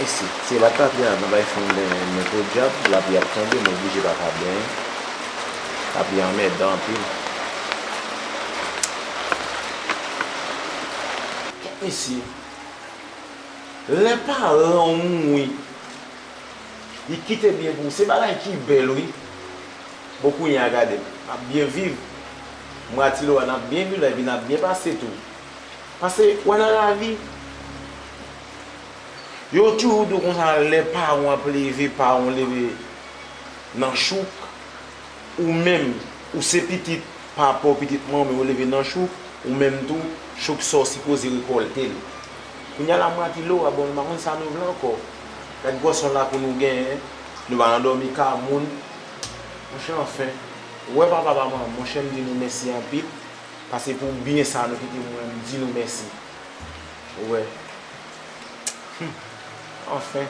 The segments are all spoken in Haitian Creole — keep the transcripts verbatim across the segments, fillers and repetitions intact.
Isi, se bat lapli a, nan bay fon benyen, men podyab, lapli ap tonbe, m oblije pa ka benyen. Lapli a anmèdan anpil. Mesye, lè paran w mouri, li kite byen pou ou, se bagay ki bèl, wi. Bon, kounye a gade, n ap byen viv. Mwen ak Tilo a, n ap byen viv la, epi n ap byen pase tou. Paske, wè nan lavi, yo toujou di w konsa, lè paran w ap leve, paran w leve nan chouk, ou menm, ou se pitit papa w, pitit manman w, yo leve nan chouk, ou menm tou, chouk sa w sipoze rekòlte l. Kounye a la, mwen ak Tilo a, bon, nou pa konn sa nou vle ankò. Gad gwòsè lakou nou genyen, nou pa nan dòmi ka moun. Monchè, anfen, ou wè papa, pa manman, monchè, m di nou mèsi anpil, paske pou byen sa nou kite mwen, m di nou mèsi. Ou wè. Hmm. Anfen.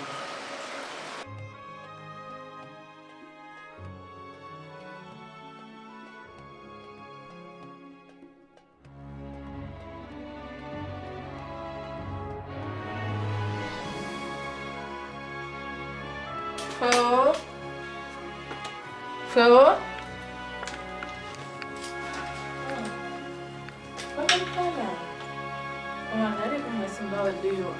Freo? Freo? Kòman l fè la? Kòman, gade pou mwen si m pa wè l deyò.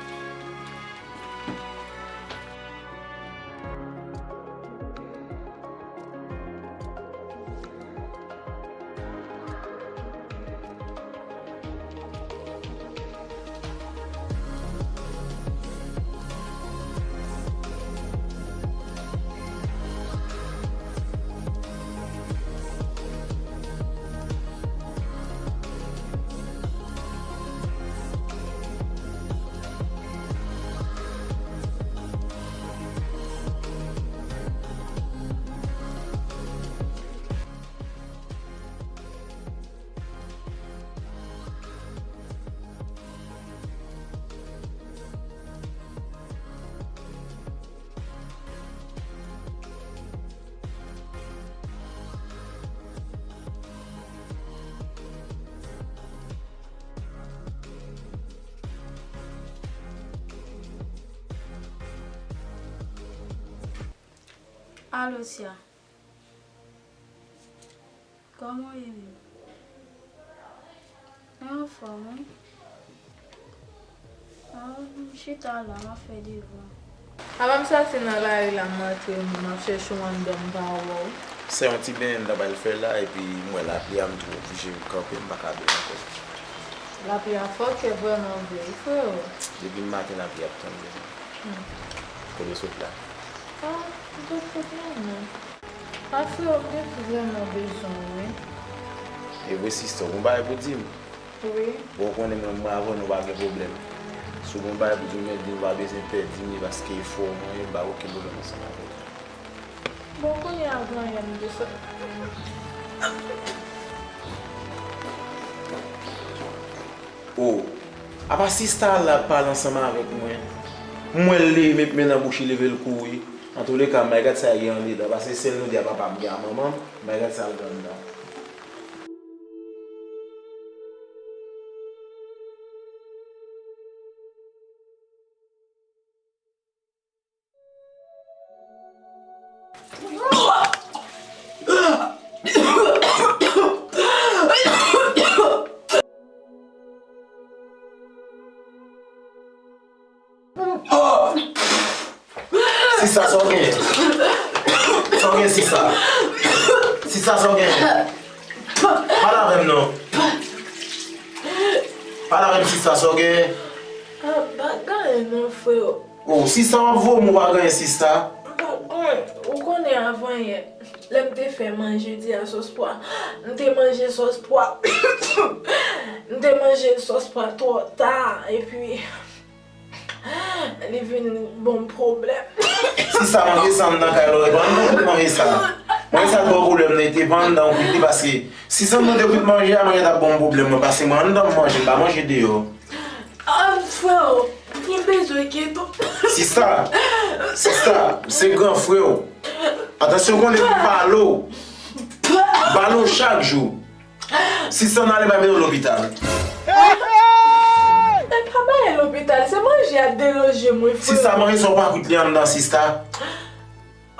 Alo, Sia. Kòman w ye menm? Mwen anfòm, wi. Ah, m chita la, m ap fè devwa. Apa m soti nan lari la, m antre, m ap chèche w anndan, m pa wè w. Se yon ti benyen m ta pral fè la, epi m wè lapli a, m tou oblije kanpe, m pa ka benyen ankò. Lapli a fòkè vrèman vre, wi, freo. Depi maten lapli ap tonbe. Hmm. Kote w sot la? Ah, m sot kote a non. Ah, freo, m te vrèman bezwen w, wi. E vre, sista, ou gon bagay pou di m? Wi. Bon, ou konnen mwen, mwen avè w, nou pa gen pwoblèm. Si w gon bagay pou di m, men di m, ou pa bezwen pè di m li, paske e frè w mwen ye, m pa gen okenn pwoblèm ansanm avè w. Bon, kounye a, avan yè, m te sot. Oh, apa sista a la ap pale ansanm avèk mwen? M wè l leve, met men nan bouch li, leve l kouri. Antouleka, m bay gad sa gen anndan, paske sèl nou de a papa m gen a manman m, m bay gad sa l gen anndan. Sista, sa w gen? Sa w gen, sista? Sista, sa w gen? Pale avè m non. Pale avè m, sista, sa w gen? Ah, pa gen anyen non, freo. Oh, sista, w ap vomi, w pa gen anyen, sista. M pa gen anyen. Ou konnen avan yè, lè m te fè manje di a sòs pwa, m te manje sòs pwa. M te manje sòs pwa twò ta, epi li vin ban m pwoblèm. Sista, manje sa anndan kay la, ou pa anndan kwit manje sa. Manje sa t ba w pwoblèm nan, li te pa anndan w kwit li, paske si se anndan w te kwit manje a, manje t ap ban w pwoblèm nan, paske mwen anndan m manje, m pa manje deyò. Ah, freo, m bezwen kite w. Sista, sista, se gran frè w. Atansyon, konnen m pale w. Pale w chak jou. Sista, n ale bay mete w lopital. E pa bay lopital, se manje. Manje a deranje mwen, frè. Sista, manje sa w pa kwit li anndan, sista.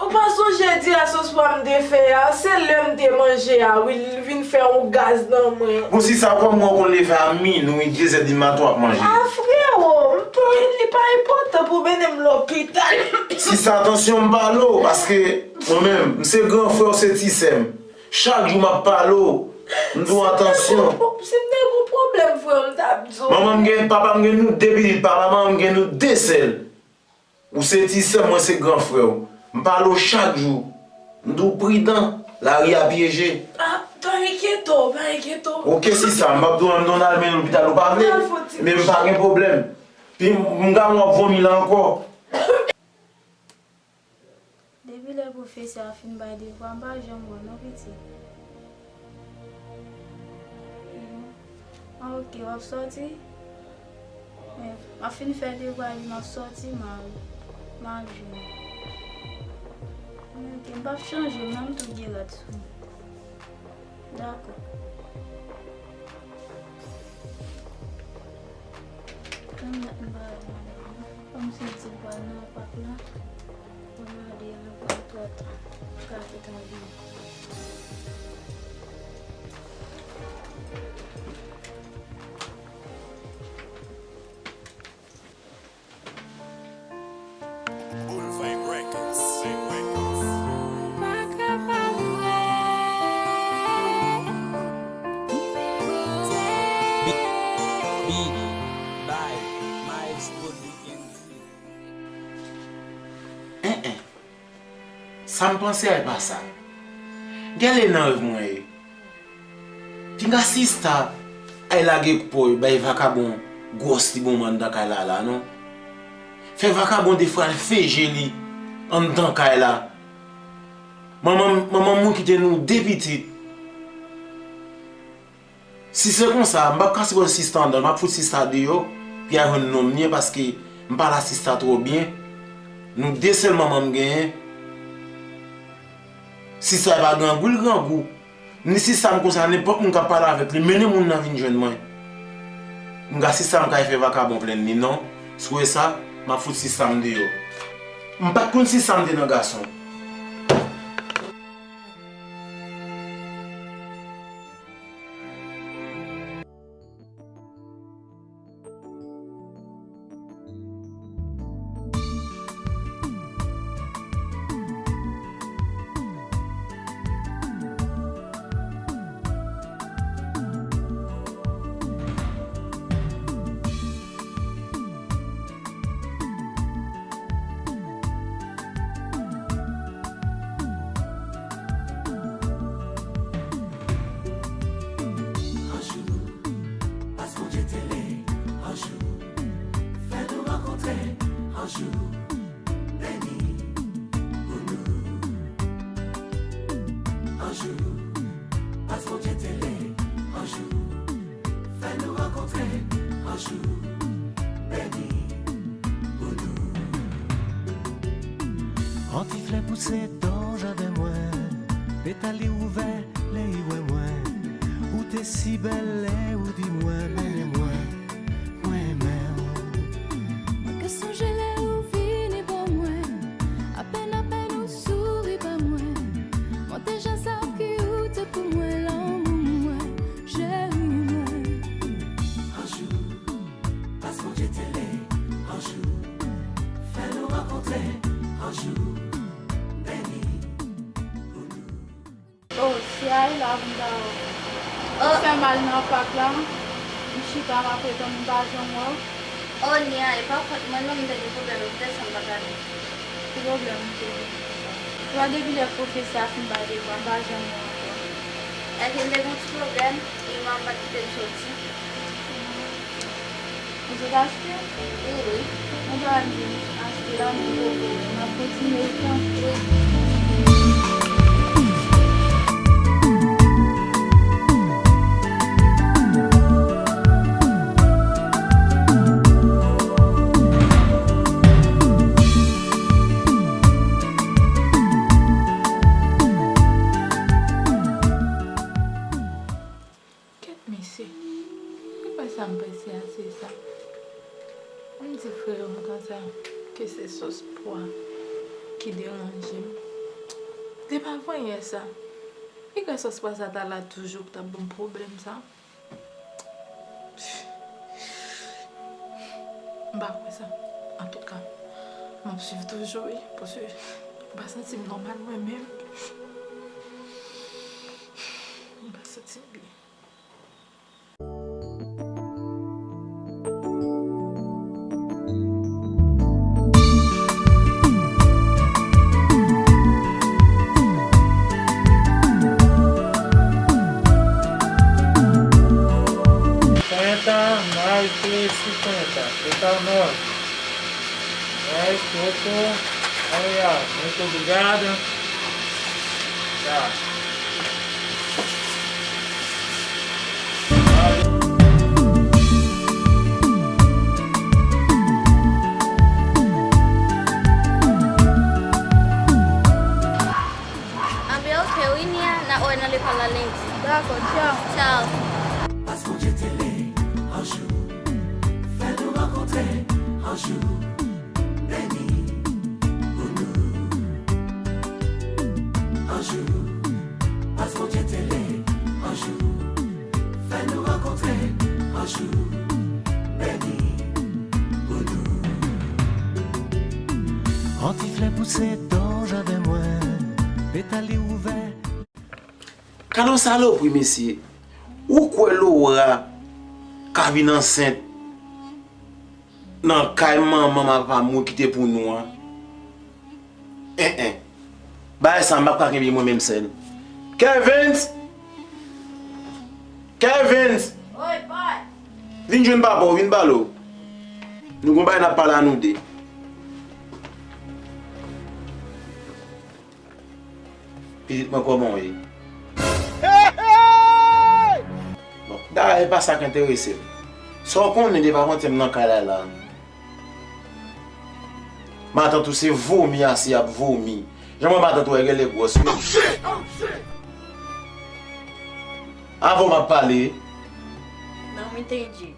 Ou pa sonje di a sos pwa m te fè a? Se lè m te manje a, wi, l vin fè yon gaz nan mwen. Bon, sista, kòman w konn leve a minwi, de zè di maten w ap manje? Ah, frero, m pa, li pa enpòtan pou mennen m lopital. Sista, atansyon, m pale w, paske mwen menm, m se gran frè w, se ti sè m. Chak jou m ap pale w, m di w atansyon. Si m te gon pwoblèm, frè, m t ap di w. Manman m gen, papa m gen nou de pitit, papa manman m gen nou de sèl. Ou se ti sè m, mwen se gran frè w. M pale w chak jou. M di w pridan, lari a pyeje. Ah, pa enkyete w, pa enkyete w. Oke, sista, m p ap di w ann, ann al mennen lopital, ou pa vle? Al fè yon ti... Men m pa gen pwoblèm. Pi m, m ka wè w ap vomi la ankò. Depi lè pwofesè a fin bay devwa, m pa janm wè w non, pitit. Ah, oke, w ap sòti? Men, m ap fin fè devwa epi m ap sòti, m al, m al jwenn ou. Oke, m p ap chanje w non, m tou gen lòt sou mwen. Dakò. Tann dat m pa wè madanm nan. Kòmsi l di l pral nan pak la. Pou m ale anvan l twò ta. L ka gentan vini. Boulevard Records. Beat by Miles Rodriguez. En, en. Sa m panse a, e pa sa. Gèlè nan rèv mwen ye. Pinga sista ay lage kò l bay vakabon gwòs li bon anndan kay la la non. Fè vakabon defwa al feje li anndan kay la. Manman m, manman m mwen kite nou de pitit. Si se konsa, m p ap ka sipòte sista anndan, m ap fout sista deyò, pou y al jwenn nonm li an, paske m pale a sista twò byen. Nou de sèl manman m genyen. Sista pa grangou, l grangou. M di sista m konsa, nenpòt moun k ap pale avèk li, mennen moun nan vin jwenn mwen. M ga sista m kay fè vakabon plenn li, non. Si w wè sa, m ap fout sista m deyò. M pa t konn sista m te nan gason. Anjou, pas Bondye tele, anjou, fè nou rankontre, anjou, beni pou nou. Anjou, pas Bondye tele, anjou, fè nou rankontre, anjou, beni pou nou. Yon ti flè pouse dan jaden mwen, petal li ouvè lè li wè mwen. Ou te si bèl lè ou di mwen mennen mwen, mwen renmen w. Mwen ka sonje lè ou vini ba mwen, apèn apèn ou souri ba mwen. Mwen te jan sav ki ou te pou mwen, lanmou mwen, cheri mwen. Anjou, pas Bondye tele, anjou, fè nou rankontre, anjou, beni pou nou. Oh, si ay la pou m ta... Oh. Fè mal nan pak la, m chita m ap retann m pa janm wè w. Oh, Nia, e pa fòt mwen non, m te gen pwoblèm, e poutèt sa m pa t ale. Ki pwoblèm ou te gen konsa? Ou pa depi lè pwofesè a fin bay devwa, m pa janm wè w ankò. Èske m te gen yon ti pwoblèm, e manman m pa t kite m soti? Ou sot achte? Wi, wi. Mwen ta di achte la, mwen poko, n ap kontinye l tan. Wi. Kèt mesye, ki fè sa m prese a se sa? M di frè m konsa ke se sòs pwa ki deranje m. Li pa vanyen sa. Piga sòs pwa sa ta la toujou pou t ap ban m pwoblèm sa. M pa kwè sa. Antouka, m ap swiv toujou, wi, paske m pa santi m nòmal mwen menm. M pa santi m byen. Conhenta, mais três cinquenta. Total nove. Mais outro. Olha, muito obrigado. Tá. Anben, oke, wi, Nia, n a wè nan lekòl la lendi. Dakò, tchaw. Tchaw. Pas Bondye tele, yon jou, fè nou rankontre, yon jou, beni pou nou. Yon jou, pas Bondye tele, yon jou, fè nou rankontre, yon jou, beni pou nou. Yon ti flè pouse dan jaden mwen, petal li ouvè. Gade yon salopri, mesye. Ou kwè Laura ka vin ansent nan kay manman m ak papa m ou kite pou nou an? En, en. Bagay sa, m p ap ka kenbe mwen menm sèl. Kevens! Kevens! Oy, boy! Vin jwenn papa w, vin pale w. Nou gon bagay n ap pale a nou de. Pitit mwen, kòman w ye? Bon, dayè, e pa sa k enterese m. Sa w konnen, depi avantyè m nan kay la la. Matant ou se vomi ase y ap vomi. Jan mwen matant ou a genlè gwòs wi. Avè w m ap pale. Non, m entendi.